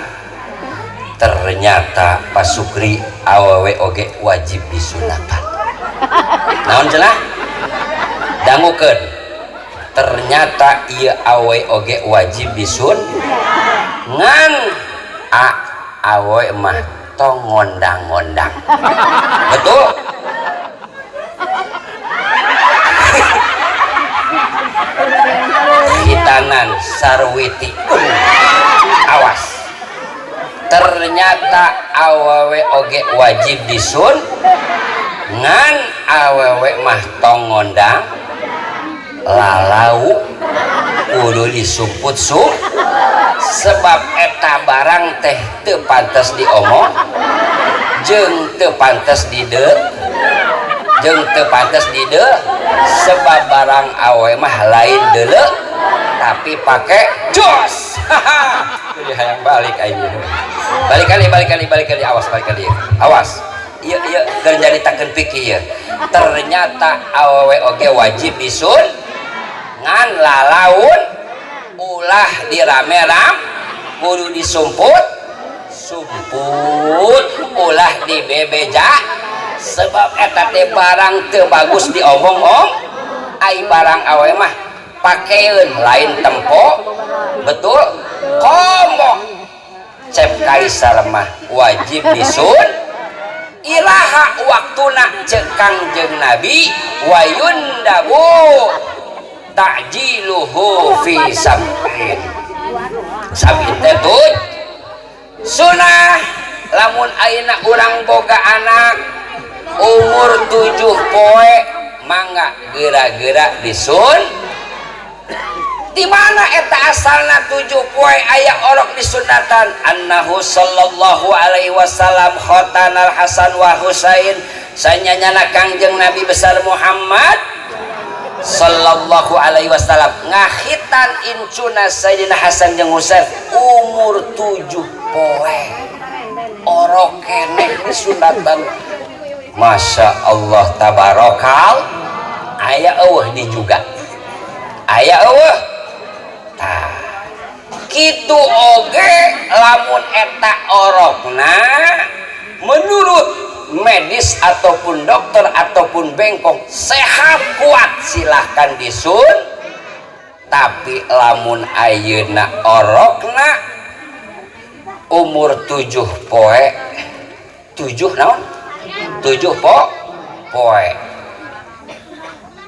Ternyata Pak Sukri awewe oge wajib disunatan. Naon cenah? Dangukeun. Ternyata ieu awe oge wajib disun ngan a awe mah tong ngondang-ngondang. Betul? Khitanan sarwiti. Awas. Ternyata awewe oge wajib disun ngan awewe mah tong ngondang lalau kudu disumput sebab eta barang teh teu pantes diomong jeung teu pantes dide jeung teu pantes dide sebab barang awe mah lain deuleu tapi pake jos. Jadi hayang balik aing. Balik kali balik kali balik kali awas balik kali awas. Ieu ieu keur nyaritakeun fikih ieu. Ternyata awewe oge wajib disun ngan lalaun ulah dirame-ram kudu disumput sumput ulah dibebeja sebab eta teh barang teu bagus diomong-om ai barang awe mah pakeun lain tempo betul komo cep kaisar mah wajib disun iraha waktuna ceuk Kangjeng Nabi wayundabu ta'jiluhu fi sab'in. Sab'in teh sunah lamun ayeuna urang boga anak umur 7 poe mangga geura-geura disun. Di mana eta asalna 7 poe aya orok disunatan? Annahu sallallahu alaihi wasallam khotanal Hasan wa Husain, sanyanyana Kangjeng Nabi besar Muhammad sallallahu alaihi wasallam ngahitan incuna Sayyidina Hasan jeung Husain umur 7 poe orok keneh disunatan. Masya Allah tabarokal, aya eueuh di juga aya eueuh. Tah kitu oge lamun eta orokna menurut medis ataupun dokter ataupun bengkong sehat kuat silahkan disun, tapi lamun ayeuna orokna umur 7 poe, 7 naon? 7 poe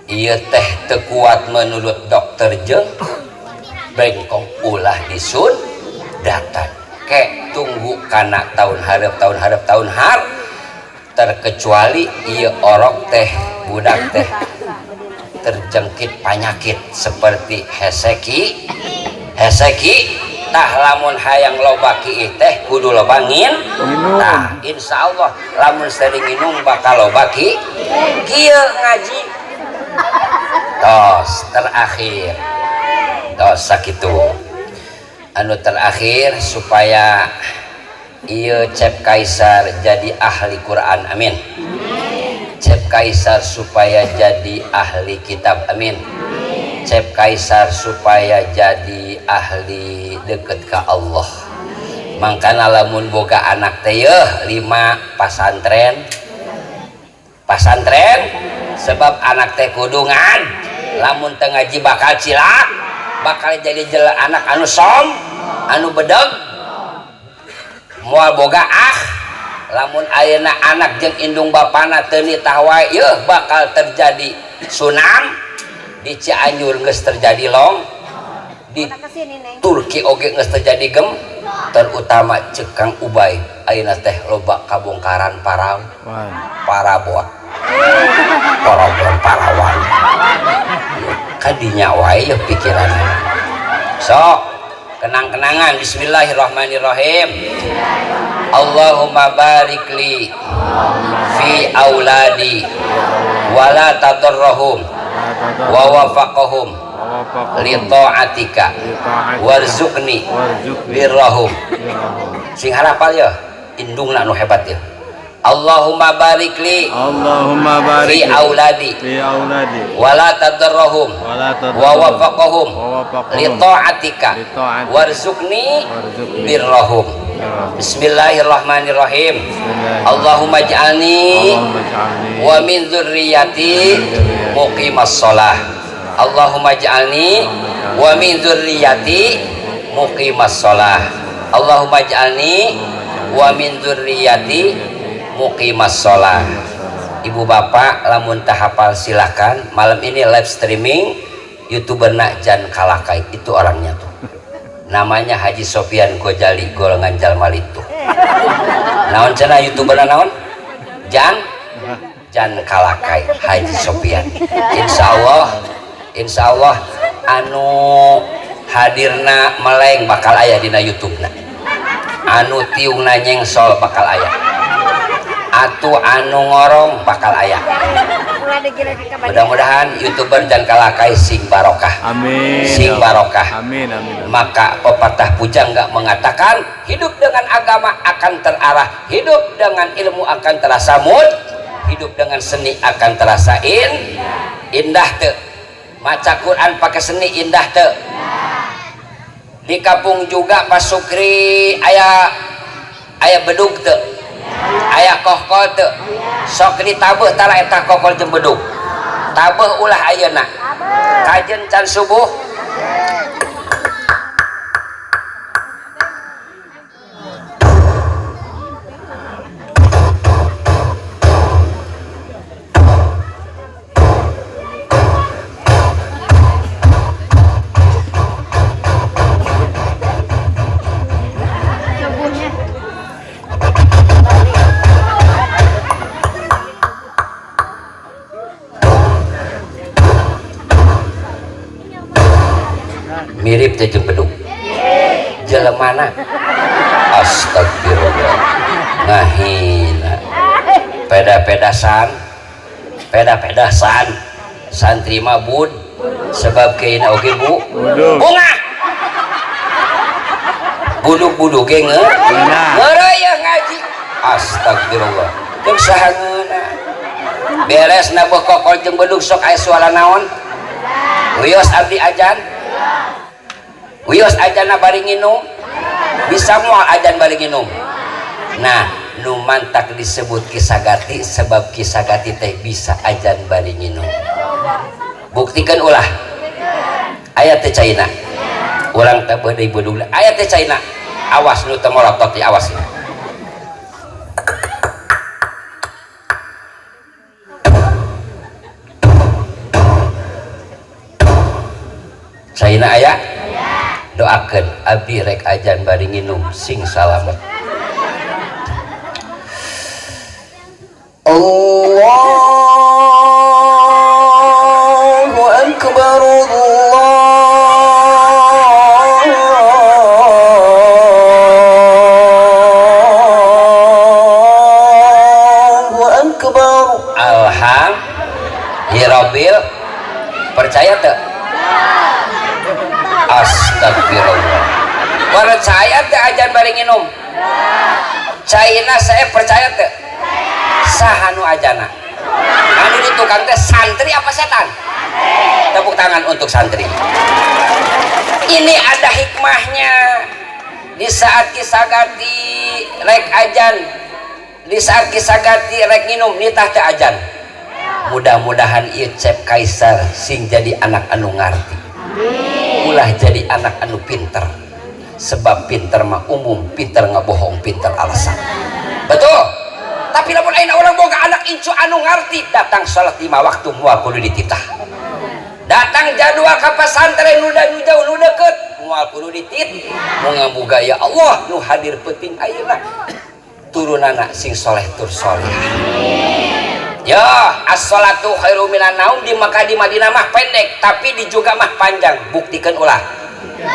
ieu teh teu kuat menurut dokter jeung bengkong ulah disun datan ke tunggu kana tahun hareup tahun hareup tahun har, terkecuali ieu orok teh budak teh terjangkit penyakit seperti heseki heseki. Tah lamun hayang loba kiih teh kudu loba nginum. Tah insyaallah lamun sering nginum bakal loba kieu ngaji. Tos terakhir, tos sakitu anu terakhir supaya ieu Cep Kaisar jadi ahli Quran, amin. Cep Kaisar supaya jadi ahli kitab, amin. Cep Kaisar supaya jadi ahli deket ke Allah. Mangkana lamun boga anak teh yeuh 5 pasantren pasantren, sebab anak teh kudu lamun teu ngaji bakal cilak, bakal jadi jelek anak anu som anu bedeg moal boga ah. Lamun ayeuna anak jeung indung bapana teu nitah wae yeuh bakal terjadi tsunami. Di Cianjur geus terjadi long, di Turki oge geus terjadi gem, terutama ceuk Kang Ubay ayeuna teh loba kabongkaran paraboa parawan parawan kadinya wae yeuh pikiran. Sok kenang-kenangan. Bismillahirrahmanirrahim. Allahumma barik li fi auladi wala tadarrahum wa wafaqahum li ta'atika warzuqni birrahum. Sing harapal ya indungna nu hebat ya. Allahumma barik li fi auladi wala tadarrahum wa wafaqahum li ta'atika warzuqni birrahum. Bismillahirrahmanirrahim. Allahumma ij'alni wa min dzurriyyati muqimas shalah. Allahumma ij'alni wa min dzurriyyati muqimas shalah. Allahumma ij'alni wa min dzurriyyati muqimas shalah. Ibu bapak lamun teu hafal silakan, malam ini live streaming YouTuber nak Jan Kalakai, itu orangnya tuh. Namanya Haji Sofian Gojali golongan Jalmalitu. Naon cenah YouTuber naon? Jan Jan Kalakai Haji Sofian. Insyaallah insyaallah anu hadirna meleng bakal aya dina YouTube-na. Anu tiungna nyengsol bakal aya. Atuh anu ngorong bakal aya. Mudah-mudahan YouTuber Jan Kalakai sing barokah. Amin. Sing barokah. Amin, amin, amin. Maka pepatah pujangga mengatakan hidup dengan agama akan terarah, hidup dengan ilmu akan terasa mud, hidup dengan seni akan terasa indah teu. Maca Quran pakai seni indah teu. Di kampung juga Pak Sukri aya aya bedug teu. Aya kohkol teu. Sok ditabeuh tara eta kohkol jeung bedug. Tabeuh ulah ayeuna. Kajen can subuh. Mirip teh jeung bedug. Jelemana astagfirullah ngahina. Peda-pedasan, peda-pedasan santri mah bud sebab keina oge bu bunga buduk-buduk ge ngeureuy ngaji astagfirullah jeung saha ngeunah beres na kokol jeung bedug sok aya suara naon wios abdi ajan wios ajanna bari nginum bisa moal ajan bari nginum. Nah nu mantak disebut Kisagati sebab Kisagati teh bisa ajan bari nginum. Buktikan ulah aya teh caina urang teh beuh deui bedug aya teh caina awas nu teu molotot awas ya. Caina aya doakeun abdi rek ajan bari nginum sing salamet. Allahu akbar Allahu akbar. Alhamdulillah. Percaya teu? Astagfirullah. Percaya teu ajan bari nginum? Caina saya percaya teu? Saha nu ajana? Anu di tukang teh santri apa setan? Tepuk tangan untuk santri. Ini ada hikmahnya. Di saat Kisagati rek ajan, di saat Kisagati rek nginum nitah teh ajan. Mudah-mudahan ieu Cep Kaisar sing jadi anak anu ngarti. Ulah jadi anak anu pinter. Sebab pinter mah umum, pinter ngabohong, pinter alasan. Betul? Tapi lamun ayeuna urang boga anak incu anu ngarti, datang salat 5 waktu moal kudu dititah. Datang jadwal ka pasantren nu jauh nu deukeut moal kudu ditit. Moga-moga ya Allah nu hadir peuting ayeuna turunana sing soleh tur soleh. Ya, as-sholatu khairu minan naum di Makkah di Madinah mah pendek, tapi di juga mah panjang. Buktikan ulah.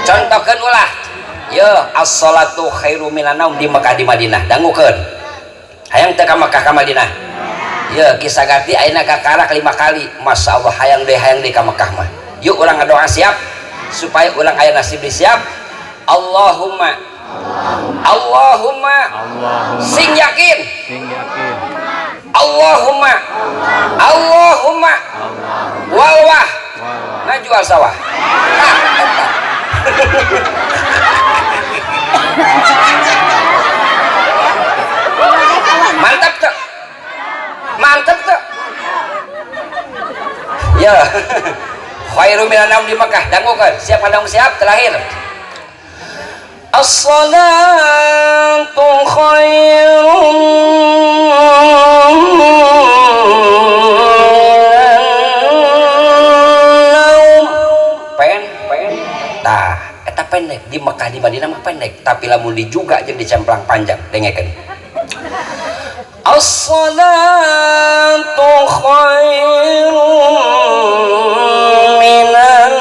Contohkeun ulah. Ya, as-sholatu khairu minan naum di Makkah di Madinah. Dangukeun. Hayang teu ka Makkah ka Madinah. Ya, Kisagati ayeuna kakarak 5 kali. Masya Allah hayang deui ka Makkah mah. Yuk urang ngadoa siap supaya urang aya nasib di siap. Allahumma Allahumma sing yakin. Sing yakin. Allahumma Allahumma walwah ngajual sawah. Mantap tuh, mantap tuh. Ya, khairu minan naum di Mekah. Dangukeun, siap kadang siap terakhir. As-salatu khairum naum. Pen, pen. Tah, eta pendek di Mekah di Madinah mah pendek, tapi lamun di juga jeung dicemplang panjang, dengekeun. As-salatu khairum minan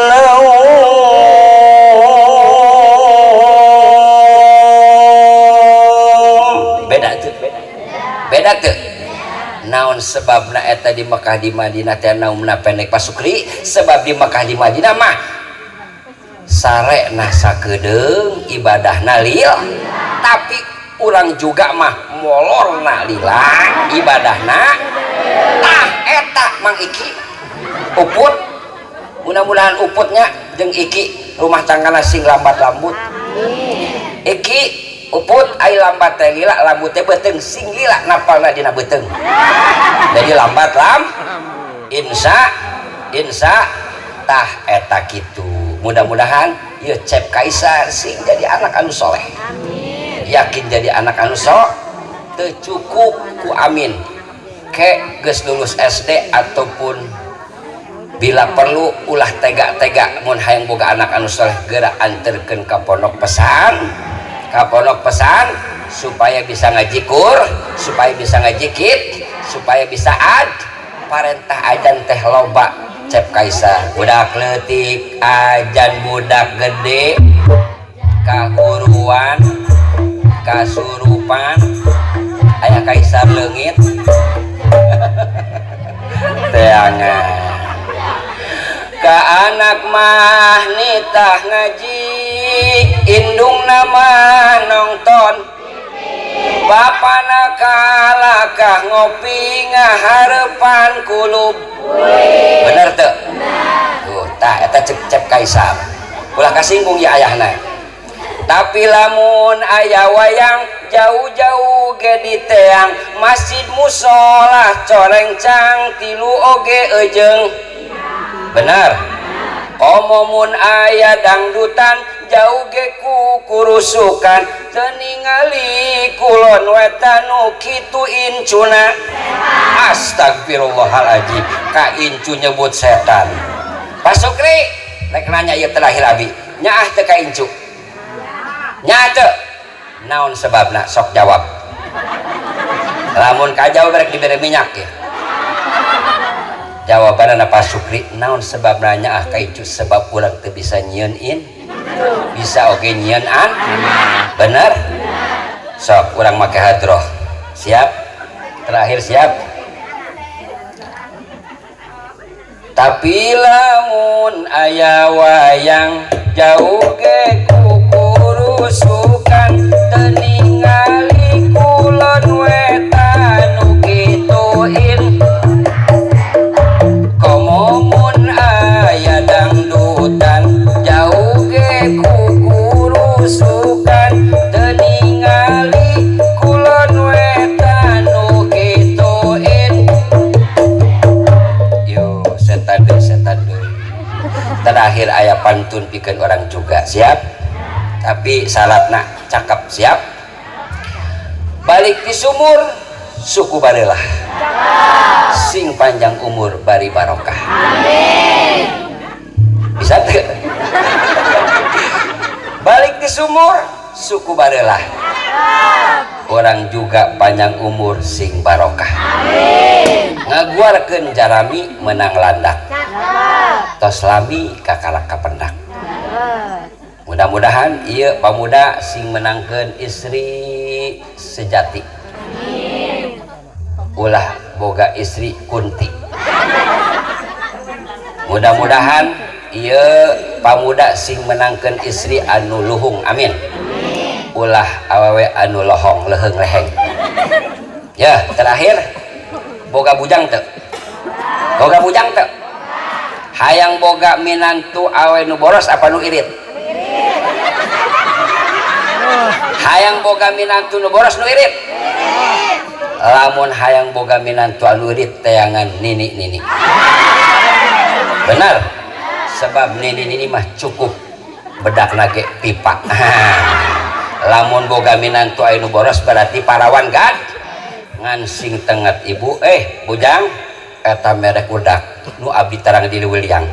naum. Beda tuh, beda tuh. Naon sebabna eta di Mekah di Madinah teh naumna pendek Pak Sukri? Sebab di Mekah di Madinah mah sarekna sakedeung ibadahna lil, tapi urang juga mah molorna lila ibadahna tah eta Mang Iki uput. Mudah-mudahan uputnya jeung Iki rumah tanggana sing lambat lambut. Iki uput ai lambat teh lila lambut teh beuteung sing lila napalna dina beuteung. Jadi lambat lam insya insya tah eta kitu. Mudah-mudahan ieu Cep Kaisar sing jadi anak anu soleh. Yakin jadi anak anu soleh teu cukup ku amin. Ke geus lulus SD ataupun bila perlu ulah tega-tega mun hayang boga anak anu soleh geura anterkeun ka pondok pesan, ka pondok pesan supaya bisa ngaji kur, supaya bisa ngaji kit, supaya bisa ad parentah ajan teh loba. Cep Kaisar budak leutik ajan budak gede kahuruan kasurupan aya Kaisar leungit teangan ka anak mah nitah ngaji indung nama nonton bapana kalakah ngopi ngaharepan kulub. Bener teu? Tuh tah eta cek Cep Kaisar ulah kasinggung ya ayahna. Tapi lamun aya wayang jauh-jauh ge diteang masjid musola corengcang tilu oge ejeung. Bener. Komo mun aya dangdutan jauh ge ku kurusukan teu ningali kulon wetan nu kitu incuna. Astagfirullahaladzim, ka incu nyebut setan. Pak Sukri rek nanya ieu terakhir abi, nyaah teu ka incu? Nyaah teu? Naon sebabna? Sok jawab. Lamun kajawab rek dibere minyak ya. Jawabanna Pak Sukri, naon sebabna nyaah ka incu? Sebab urang teu bisa nyieun in, bisa oge nyieun an. Bener? Sok urang make hadroh. Siap? Terakhir siap? Tapi lamun aya wayang jauh ge ku kurusukan teu ningali kulon wetan nu kituin. Komo mun aya dangdutan jauh ge ku kurusukan teu ningali kulon wetan nu kituin. Yo setan deui, setan deui. Terakhir aya pantun pikeun orang juga, siap? Tapi syaratna cakep, siap? Balik di sumur suku barelah. Sing panjang umur bari barokah. Amin. Bisa teu? Balik di sumur suku barelah. Orang juga panjang umur sing barokah. Amin. Ngaguarkeun jarami menang landak. Tos lami kakalak kapendak. Mudah-mudahan ieu pamuda sing menangkeun istri sejati. Ulah boga istri kunti. Mudah-mudahan ieu pamuda sing menangkeun istri anu luhung, amin. Ulah awewe anu lohong leuheung leheng. Ya, terakhir boga bujang teu? Boga bujang teu? Hayang boga minantu awe nu boros apa nu irit? Hayang boga minantu nu boros nu irit? Lamun hayang boga minantu anu irit teangan nini-nini. Benar? Sebab nini-nini mah cukup bedak nage pipa. Lamun boga minantu anu boros berarti parawan gad ngan sing tenget ibu bujang eta merek udak nu abdi tarang di Leuwiliang.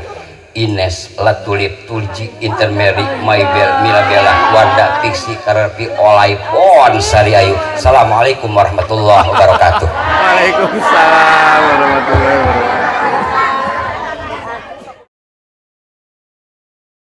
Ines, Latulip, Tulji, Intermeri, Maybel, Mirabella, Warda, Pixi, Kararpi, Olai, Pon, Sari Ayu. Assalamualaikum warahmatullahi wabarakatuh. Waalaikumsalam warahmatullahi wabarakatuh.